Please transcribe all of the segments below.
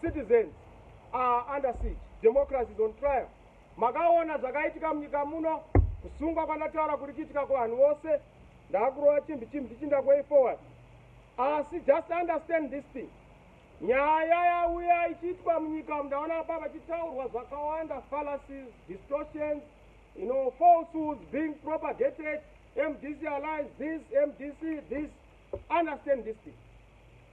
Citizens are under siege. Democracy is on trial. Makaona zvakaitika munyika muno, kusungwa kwandataura kuri kuitika kuvanhu vose. Ndakurova chimbi chimbi tichiinda way forward. Asi just understand this thing. Nyaya yauya ichiitwa munyika, ndaona pa vachitaurwa zvakawanda, fallacies, distortions, falsehoods being propagated. MDC Alliance this, MDC this. Understand this thing.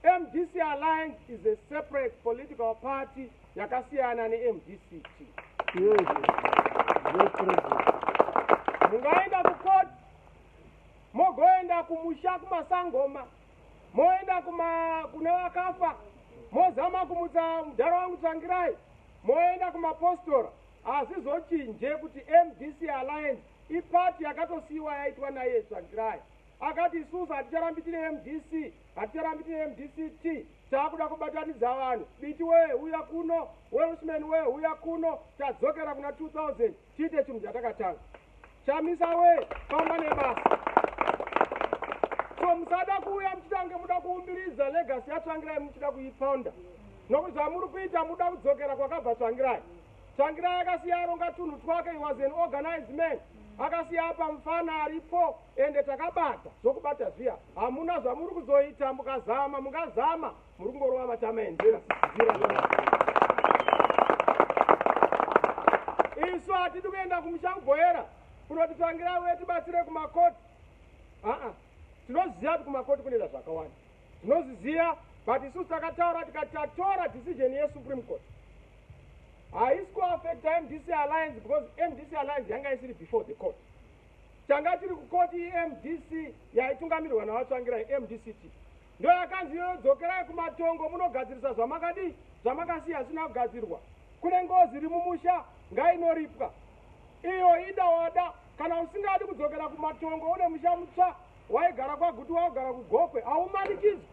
MDC Alliance is a separate political party yakasiyana neMDCT. Yes, President. Mungaenda kukoti, mogoenda kumusha kumasangoma, moenda kune vakafa, mozama kumutsa mudhara wangu Tsvangirai, moenda kumapostora, hazvizochinje kuti MDC Alliance ipati yakatosiyiwa yaitwa naiye Tsvangirai. Akati isusu haticharambi tine MDC, haticharambi tine MDCT, taakuda kubatanidza vanhu. Biti wee, uya kuno. Welshman wee, uya kuno. Tadzokera kuna 2000, tiite chinhu chatakatanga. Chamisa wee, famba nebasa. So musada kuuya muchitange muda kuumbiridza legacy yaTsvangirai, muchida kuiponda, nokuti zvamuri kuita muda kudzokera kwakabva Tsvangirai. Tsvangirai akasiya aronga tunhu twake. He was an organized man. Akasiya apa mufana aripo, ende takabata zvokubata zviya. Hamuna zvamuri kuzoita. Mukazama, mungazama, muri kungorova matama enzira. Isu hatidi kuenda kumusha kuBoera kunoti Tsvangirai uye tibatsire kumakoti. Aa, tinoziva kuti kumakoti kunoita zvakawanda, tinozviziva, but isusu takataura tikati tatora decision yeSupreme Court haisi kuaffecta MDC Alliance, because MDC Alliance yanga isiri before the court. Tanga tiri kukoti iMDC yaitungamirirwa navaTsvangirai, MDCT, ndo yakanzi iyoyo dzokerai kumatongo munogadzirisa zvamakadii, zvamakasiya zvisina kugadzirwa. Kune ngozi iri mumusha, ngainoripwa iyo. Ida wada kana usingadi kudzokera kumatongo, une musha mutsva, waigara kwaGutu, waugara kuGokwe, haumanikidzwi.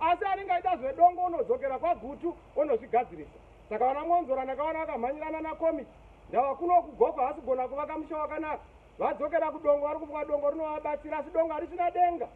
Asi anenge aida zvedongo unodzokera kwaGutu unozvigadzirisa. Saka vana Mwonzora ndakaona vakamhanyirana naKomichi, ndava kuno kuGokwe, hasi kugona kuvaka musha wakanaka. Vadzokera kudongo, vari kuvuka dongo rinovabatsira, asi dongo harisina denga.